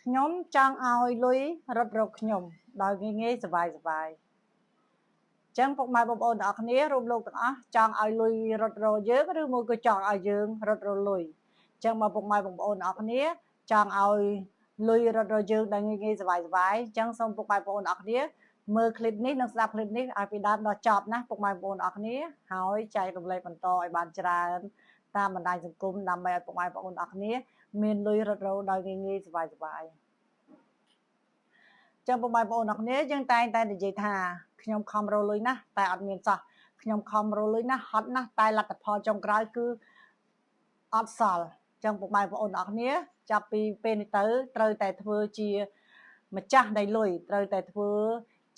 ខ្ញុំចង់ឲ្យលុយរត់រកខ្ញុំដោយងាយងាយសប្បាយសប្បាយអញ្ចឹងពុកម៉ែបងប្អូនទាំងអស់គ្នារួមលោកទាំងអស់ចង់ឲ្យលុយរត់រកយើងឬមួយក៏ចង់ឲ្យយើងរត់រកលុយអញ្ចឹងមកពុកម៉ែបងប្អូនទាំងអស់គ្នាចង់ឲ្យលុយរត់រកយើងដោយងាយងាយសប្បាយសប្បាយអញ្ចឹងសូមពុកម៉ែបងប្អូនទាំងអស់គ្នាមើលคลิปនេះនិងស្ដាប់คลิปនេះឲ្យពីដើមដល់ចប់ណាពុកម៉ែបងប្អូនទាំងអស់គ្នាហើយចែករំលែកបន្តឲ្យបានច្រើនតាមបណ្ដាញសង្គមដើម្បីឲ្យពុកម៉ែបងប្អូនទាំងអស់គ្នាមានលុយរត់រោដោយងាយងាយសប្បាយសប្បាយចឹងពុកម៉ែបងប្អូនទាំងអស់គ្នាយើងតែងតែនិយាយថាខ្ញុំខំរកលុយណាស់តែអត់មានសោះខ្ញុំខំរកលុយណាស់ហត់ណាស់តែលទ្ធផលចុងក្រោយគឺអត់សល់ចឹងពុកម៉ែបងប្អូនទាំងអស់គ្នាចាប់ពីពេលនេះទៅត្រូវតែធ្វើជាម្ចាស់នៃលុយត្រូវតែធ្វើ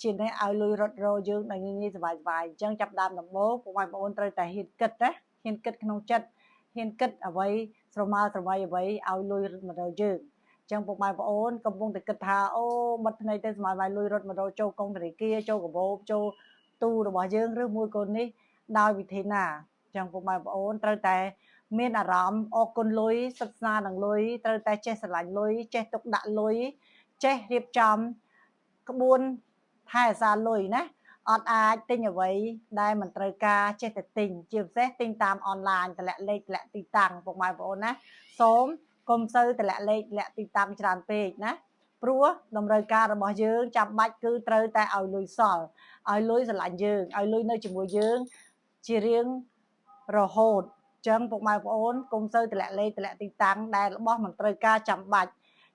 ជាអ្នកឲ្យលុយរត់រោយើងដោយងាយងាយសប្បាយសប្បាយអញ្ចឹងចាប់ដើមដំបូងពុកម៉ែបងប្អូនត្រូវតែហ៊ានគិតណាហ៊ានគិតក្នុងចិត្តហ៊ានគិតអ្វីស្រមើស្រមៃអ្វីឲ្យលុយរត់មករកយើងអញ្ចឹងពុកម៉ែបងប្អូនកំពុងតែគិតថាអូបិទភ្នែកទៅស្មានលុយរត់មករកចូលកុងធនាគារចូលកាបូបចូលទូរបស់យើងឬមួយកូននេះដោយវិធីណាអញ្ចឹងពុកម៉ែបងប្អូនត្រូវតែមានអារម្មណ៍អរគុណលុយសិក្សានឹងលុយត្រូវតែចេះស្រឡាញ់លុយចេះទុកដាក់លុយចេះរៀបចំក្បួនថែអាសាលុយណាអត់អាចទិញអ្វីដែលមិនត្រូវការចេះតែទិញជាពិសេសទិញតាមអនឡាញតម្លាក់លេខតម្លាក់ទីតាំងពុកម៉ែបងប្អូនណាសូមកុំសូវតម្លាក់លេខតម្លាក់ទីតាំងច្រើនពេកណាព្រោះតម្រូវការរបស់យើងចាំបាច់គឺត្រូវតែឲ្យលុយសល់ឲ្យលុយស្រឡាញ់យើងឲ្យលុយនៅជាមួយយើងជារៀងរហូតចឹងពុកម៉ែបងប្អូនកុំសូវតម្លាក់លេខតម្លាក់ទីតាំងដែលរបស់មិនត្រូវការចាំបាច់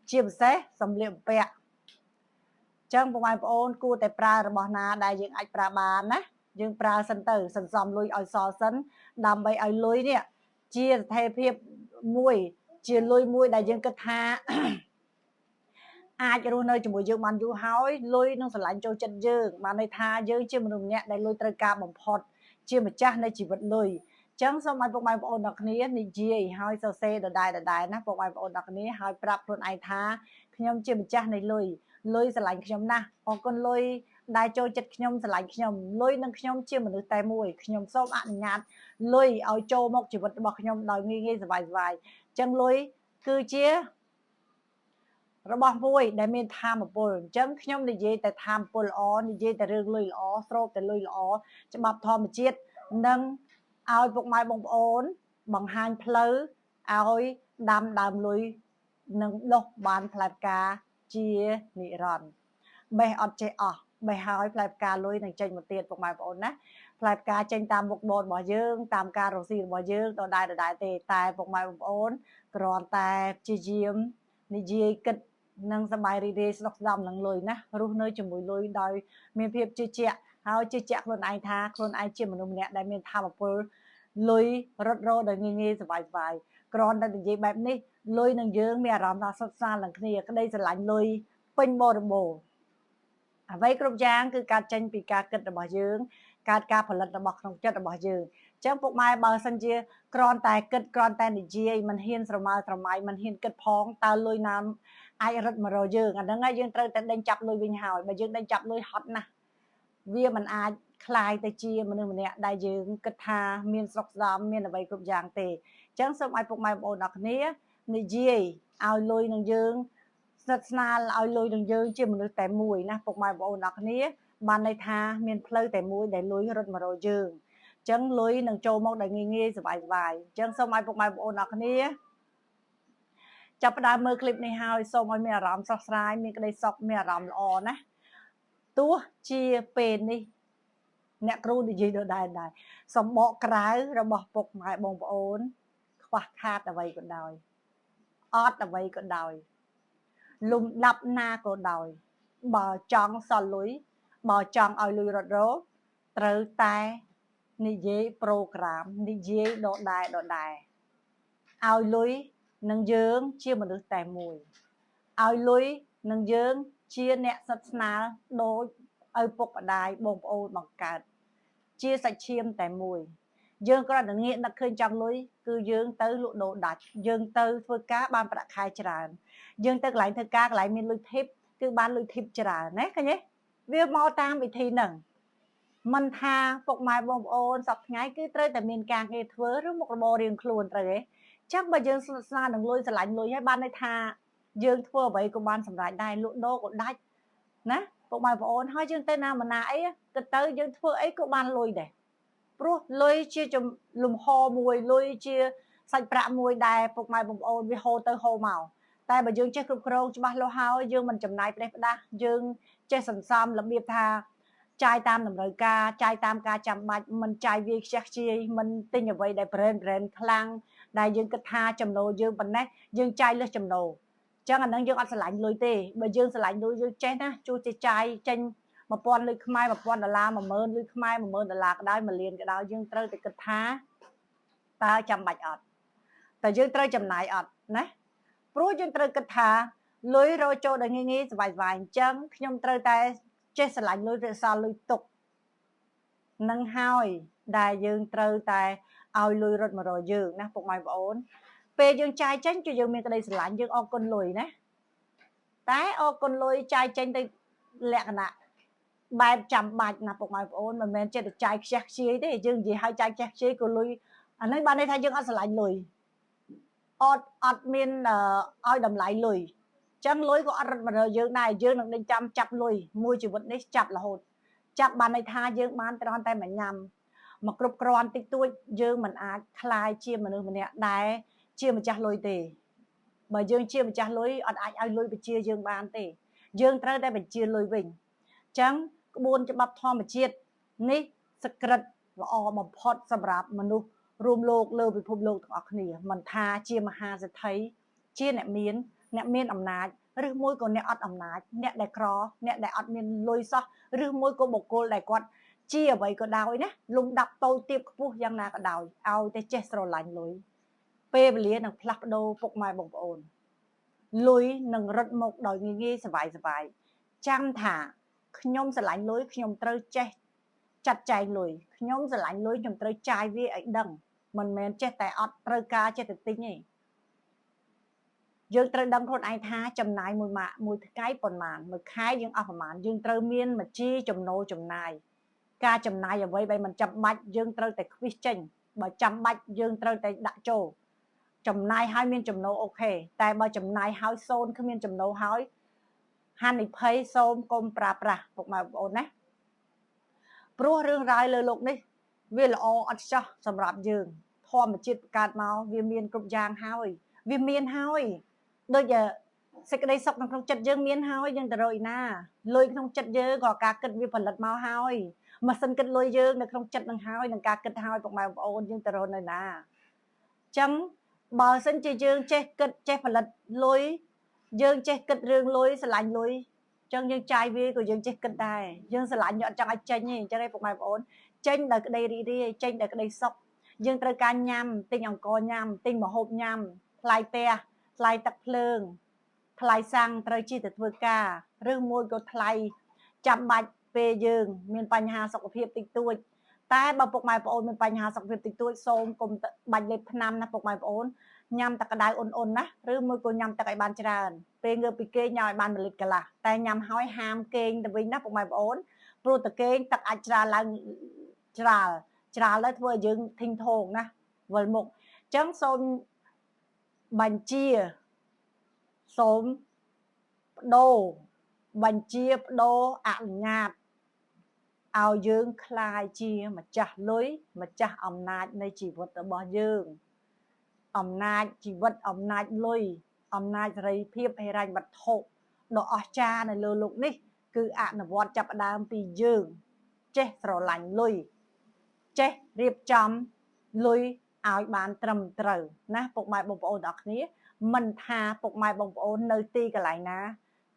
ជាពិសេសសម្លៀកបំពាក់ចឹងពុកម៉ែបងប្អូនគួរតែប្រើរបស់ណាដែលយើងអាចប្រើបានណាយើងប្រើសិនទៅសន្សំលុយឲ្យសល់សិនដើម្បីឲ្យលុយនេះជាស្ថិរភាពមួយជាលុយមួយដែលយើងគិតថាអាចរស់នៅជាមួយយើងបានយូរហើយលុយនឹងស្រឡាញ់ចូលចិត្តយើងបានន័យថាយើងជាមនុស្សម្នាក់ដែលលុយត្រូវការបំផុតជាម្ចាស់នៃជីវិតលុយចឹងសូមឲ្យពុកម៉ែបងប្អូនទាំងគ្នានិយាយហើយសរសេរដដែលដដែលណាពុកម៉ែបងប្អូនទាំងគ្នាហើយប្រាប់ខ្លួនឯងថាខ្ញុំជាម្ចាស់នៃលុយលុយស្រឡាញ់ខ្ញុំណាស់អរគុណលុយដែលចូលចិត្តខ្ញុំស្រឡាញ់ខ្ញុំលុយនឹងខ្ញុំជាមនុស្សតែមួយខ្ញុំសូមអនុញ្ញាតលុយឲ្យចូលមកជីវិតរបស់ខ្ញុំដោយងាយងាយសប្បាយសប្បាយចឹងលុយគឺជារបស់មួយដែលមានធម៌ពលអញ្ចឹងខ្ញុំនិយាយតែធម៌ពលល្អនិយាយតែរឿងលុយល្អស្រូបតែលុយល្អច្បាប់ធម្មជាតិនិងឲ្យពុកម៉ែបងប្អូនបង្ហាញផ្លូវឲ្យដាំដើមលុយនិងដុះបានផ្លែផ្កាជានិរន្តរ៍បេះអត់ចេះអស់បេះហើយផ្លែផ្កាលុយនឹងចេញមកទៀតពុកម៉ែបងប្អូនណាផ្លែផ្កាចេញតាមមុខបនរបស់យើងតាមការរកស៊ីរបស់យើងដដែលដដែលទេតែពុកម៉ែបងប្អូនគ្រាន់តែព្យាយាមនិយាយគិតនិងសប្បាយរីករាយស្ដុកស្ដំនឹងលុយណារស់នៅជាមួយលុយដោយមានភាពជឿជាក់ហើយជឿជាក់ខ្លួនឯងថាខ្លួនឯងជាមនុស្សម្នាក់ដែលមានធម៌ពលលុយរត់រោដោយងាយងាយសប្បាយសប្បាយគ្រាន់តែនិយាយបែបនេះលុយនឹងយើងមានអារម្មណ៍ថាសុខសាន្តនឹងគ្នាក្តីស្រឡាញ់លុយពេញបរិបូរណ៍អ្វីគ្រប់យ៉ាងគឺការចេញពីការគិតរបស់យើងកើតការផលិតរបស់ក្នុងចិត្តរបស់យើងអញ្ចឹងពុកម៉ែបើសិនជាគ្រាន់តែគិតគ្រាន់តែនិយាយមិនហ៊ានស្រមើស្រមៃមិនហ៊ានគិតផងតើលុយណាអាចរត់មករកយើងអាហ្នឹងហើយយើងត្រូវតែដេញចាប់លុយវិញហើយបើយើងដេញចាប់លុយហត់ណាស់វាមិនអាចคล้ายទៅជាមនុស្សម្នាក់ដែលយើងគិតថាមានស្រុកស្ដំមានអ្វីគ្រប់យ៉ាងទេអញ្ចឹងសូមឲ្យពុកម៉ែបងប្អូនអរគ្នានិយាយឲ្យលុយនឹងយើងស្និទ្ធស្នាលឲ្យលុយនឹងយើងជាមនុស្សតែមួយណាពុកម៉ែបងប្អូនអរគ្នាបានន័យថាមានផ្លូវតែមួយដែលលុយរត់មករកយើងអញ្ចឹងលុយនឹងចូលមកដោយងាយងាយសប្បាយសប្បាយអញ្ចឹងសូមឲ្យពុកម៉ែបងប្អូនអរគ្នាចាប់ផ្ដើមមើលคลิปនេះហើយសូមឲ្យមានអារម្មណ៍ស្រស់ស្រាយមានក្តីសុខមានអារម្មណ៍ល្អណាទោះជាពេលនេះអ្នកគ្រូនិយាយដដែលដែរសម្បកក្រៅរបស់ពុកម៉ែបងប្អូនខ្វះខាតអ្វីក៏ដោយអត់អ្វីក៏ដោយលំដាប់ណាក៏ដោយបើចង់សល់លុយបើចង់ឲ្យលុយរត់រោត្រូវតែនិយាយប្រូក្រាមនិយាយដដែលដដែលឲ្យលុយនឹងយើងជាមនុស្សតែមួយឲ្យលុយនឹងយើងជាអ្នកស្និទ្ធស្នាលដូចឪពុកម្ដាយបងប្អូនបង្កើតជាសាច់ឈាមតែមួយយើងគ្រាន់តែងាកនឹកឃើញចង់លុយគឺយើងទៅលក់ដូរដាច់យើងទៅធ្វើការបានប្រាក់ខែច្រើនយើងទៅកន្លែងធ្វើការកន្លែងមានលុយធីបគឺបានលុយធីបច្រើនណាឃើញទេវាមកតាមវិធីហ្នឹងមិនថាពុកម៉ែបងប្អូនសប្តាហ៍ថ្ងៃគឺត្រូវតែមានការងារធ្វើឬមុខរបររៀងខ្លួនត្រូវទេចឹងបើយើងស្និទ្ធស្នាលនឹងលុយស្រឡាញ់លុយហើយបានន័យថា យើងធ្វើអ្វីក៏បានសម្រេចដែរលក់ដូរក៏ដាច់ណាពុកម៉ែបងប្អូនហើយយើងទៅណាមកណាអីគិតទៅយើងធ្វើអីក៏បានលុយដែរព្រោះលុយជាលំហមួយលុយជាសាច់ប្រាក់មួយដែលពុកម៉ែបងប្អូនវាហូរទៅហូរមកតែបើយើងចេះគ្រប់គ្រងច្បាស់លាស់ហើយយើងមិនចំណាយផ្ដេសផ្ដាស់យើងចេះសន្សំរបៀបថាចាយតាមតម្រូវការចាយតាមការចាំបាច់មិនចាយវាយខ្ជះខ្ជាយមិនទិញអ្វីដែល brand ខ្លាំងដែលយើងគិតថាចំណូលយើងប៉ុណ្ណេះយើងចាយលើសចំណូលចឹងអានឹងយើងអត់ស្រឡាញ់លុយទេបើយើងស្រឡាញ់លុយយើងចេះណាជួយចេះចាយចេញ1000លុយខ្មែរ1000ដុល្លារ10000លុយខ្មែរ10000ដុល្លារក៏ដោយ1លានក៏ដោយយើងត្រូវតែគិតថាតើចាំបាច់អត់តែយើងត្រូវចំណាយអត់ណាព្រោះយើងត្រូវគិតថាលុយរកចូលដល់ងាយងាយសប្បាយៗអញ្ចឹងខ្ញុំត្រូវតែចេះស្រឡាញ់លុយរក្សាលុយទុកនឹងហើយដែលយើងត្រូវតែឲ្យលុយរត់មករកយើងណាពុកម៉ែបងប្អូនពេលយើងចាយចេញគឺយើងមានក្តីស្រឡាញ់យើងអរគុណលុយណាតែអរគុណលុយចាយចេញទៅលក្ខណៈបែបចាំបាច់ណាពុកម៉ែបងប្អូនមិនមែនចេះតែចាយខ្ជះខ្ជាយទេយើងនិយាយឲ្យចាយខ្ជះខ្ជាយក៏លុយអានេះបានន័យថាយើងអត់ស្រឡាញ់លុយអត់មានឲ្យតម្លៃលុយចឹងលុយក៏អត់រត់មករកយើងដែរយើងនឹងដេញចាំចាប់លុយមួយជីវិតនេះចាប់រហូតចាប់បានន័យថាយើងបានត្រង់តែមួយញ៉ាំមកគ្រប់គ្រាន់តិចតួចយើងមិនអាចក្លាយជាមនុស្សម្នាក់ដែលជាម្ចាស់លុយទេបើយើងជាម្ចាស់លុយអត់អាចឲ្យលុយបញ្ជាយើងបានទេយើងត្រូវតែបញ្ជាលុយវិញចឹងក្បួនច្បាប់ធម្មជាតិនេះសក្រិតល្អបំផុតសម្រាប់មនុស្សរួមលោកលើពិភពលោកទាំងអស់គ្នាមិនថាជាមហាសេដ្ឋីជាអ្នកមានអំណាចឬមួយក៏អ្នកអត់អំណាចអ្នកដែលក្រអ្នកដែលអត់មានលុយសោះឬមួយក៏បុគ្គលដែលគាត់ជាអ្វីក៏ដោយណាលំដាប់តូចទាបខ្ពស់យ៉ាងណាក៏ដោយឲ្យតែចេះស្រឡាញ់លុយពេលវេលានឹងផ្លាស់ប្ដូរពុកម៉ែបងប្អូនលុយនឹងរត់មកដោយងាយងាយសប្បាយសប្បាយចាំថាខ្ញុំស្រឡាញ់លុយខ្ញុំត្រូវចេះចាត់ចែងលុយខ្ញុំស្រឡាញ់លុយខ្ញុំត្រូវចាយវាឲ្យដឹងមិនមែនចេះតែអត់ត្រូវការចេះតែទិញទេយើងត្រូវដឹងខ្លួនឯងថាចំណាយមួយម៉ាកមួយថ្ងៃប៉ុន្មានមួយខែយើងអស់ប្រមាណយើងត្រូវមានបញ្ជីចំណូលចំណាយការចំណាយអ្វីបើមិនចាំបាច់យើងត្រូវតែខ្វៀសចេញបើចាំបាច់យើងត្រូវតែដាក់ចូលចំណាយហើយមានចំណូលអូខេតែបើចំណាយហើយសូន្យគ្មានចំណូលហើយហានិភ័យសូមកុំប្រើប្រាស់ពុកម៉ែបងប្អូនណាព្រោះរឿងរ៉ាវលើលោកនេះវាល្អអត់ចោះសម្រាប់យើងធម្មជាតិបង្កើតមកវាមានគ្រប់យ៉ាងហើយវាមានហើយដូចសេចក្តីសុខនៅក្នុងចិត្តយើងមានហើយយើងទៅរកឯណាលុយក្នុងចិត្តយើងក៏ការគិតវាផលិតមកហើយម៉ាស៊ីនគិតលុយយើងនៅក្នុងចិត្តនឹងហើយនឹងការគិតហើយពុកម៉ែបងប្អូនយើងទៅរកនៅណាអញ្ចឹងបើសិនជាយើងចេះគិតចេះផលិតលុយយើងចេះគិតរឿងលុយស្រឡាញ់លុយអញ្ចឹងយើងចាយវាក៏យើងចេះគិតដែរយើងស្រឡាញ់យើងអត់ចង់ឲ្យចេញទេអញ្ចឹងឯងពុកម៉ែបងប្អូនចេញដោយក្តីរីករាយចេញដោយក្តីសុខយើងត្រូវការញ៉ាំទិញអង្ករញ៉ាំទិញម្ហូបញ៉ាំថ្លៃផ្ទះថ្លៃទឹកភ្លើងថ្លៃសាំងត្រូវជិះទៅធ្វើការឬមួយក៏ថ្លៃចាំបាច់ពេលយើងមានបញ្ហាសុខភាពតិចតួចតែបើពុកម៉ែប្អូនមានបញ្ហាសុខភាពតិចតួចសូមកុំបាច់លេបថ្នាំណាពុកម៉ែប្អូនញ៉ាំទឹកក្តៅអ៊ុនៗណាឬមួយក៏ញ៉ាំទឹកឲ្យបានច្រើនពេលងើបពីគេងញ៉ាំឲ្យបាន1លីត្រកន្លះតែញ៉ាំហើយហាមគេងទៅវិញណាពុកម៉ែប្អូនព្រោះតែគេងទឹកអាចច្រាលឡើងច្រាលច្រាលទៅធ្វើឲ្យយើងធីងថងណាវិលមុខអញ្ចឹងសូមបញ្ជាសូមបដូរបញ្ជាបដូរអនុញ្ញាតឲ្យយើងក្លាយជាម្ចាស់លុយម្ចាស់អំណាចនៃជីវិតរបស់យើងអំណាចជីវិតអំណាចលុយអំណាចសេរីភាពហិរញ្ញវត្ថុដ៏អស្ចារ្យនៅលើលោកនេះគឺអនុវត្តចាប់ផ្ដើមពីយើងចេះស្រឡាញ់លុយចេះរៀបចំលុយឲ្យបានត្រឹមត្រូវណាពុកម៉ែបងប្អូនទាំងអស់គ្នាមិនថាពុកម៉ែបងប្អូននៅទីកន្លែងណា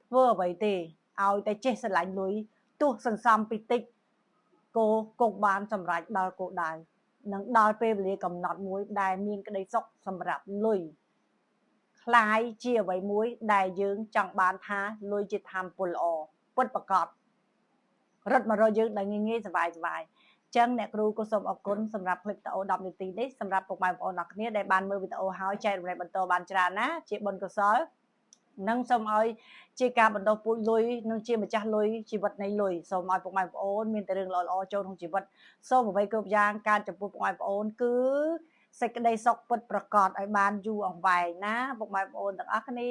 ធ្វើអ្វីទេឲ្យតែចេះស្រឡាញ់លុយទោះសន្សំពីតិចគោគង់បានសម្រេចដល់គោលដៅនឹងដល់ពេលវេលាកំណត់មួយដែលមានក្តីសុខសម្រាប់លុយក្លាយជាអ្វីមួយដែលយើងចង់បានថាលុយជាធម្មពលល្អពិតប្រាកដរត់មករកយើងដោយងាយងាយសប្បាយសប្បាយចឹងអ្នកគ្រូក៏សូមអរគុណសម្រាប់คลิปវីដេអូ10នាទីនេះសម្រាប់ពុកម៉ែបងប្អូនអរគ្នាដែលបានមើលវីដេអូហើយចែករំលែកបន្តបានច្រើនណាជាបុណ្យកុសលនិងសូមឲ្យជាការបណ្ដុះពូជលុយនិងជាម្ចាស់លុយជីវិតនៃលុយសូមឲ្យពុកម៉ែបងប្អូនមានតែរឿងល្អៗចូលក្នុងជីវិតសូមអ្វីគ្រប់យ៉ាងការចំពោះពុកម៉ែបងប្អូនគឺសេចក្តីសុខពិតប្រាកដឲ្យបានយូរអង្វែងណាពុកម៉ែបងប្អូនទាំងអស់គ្នា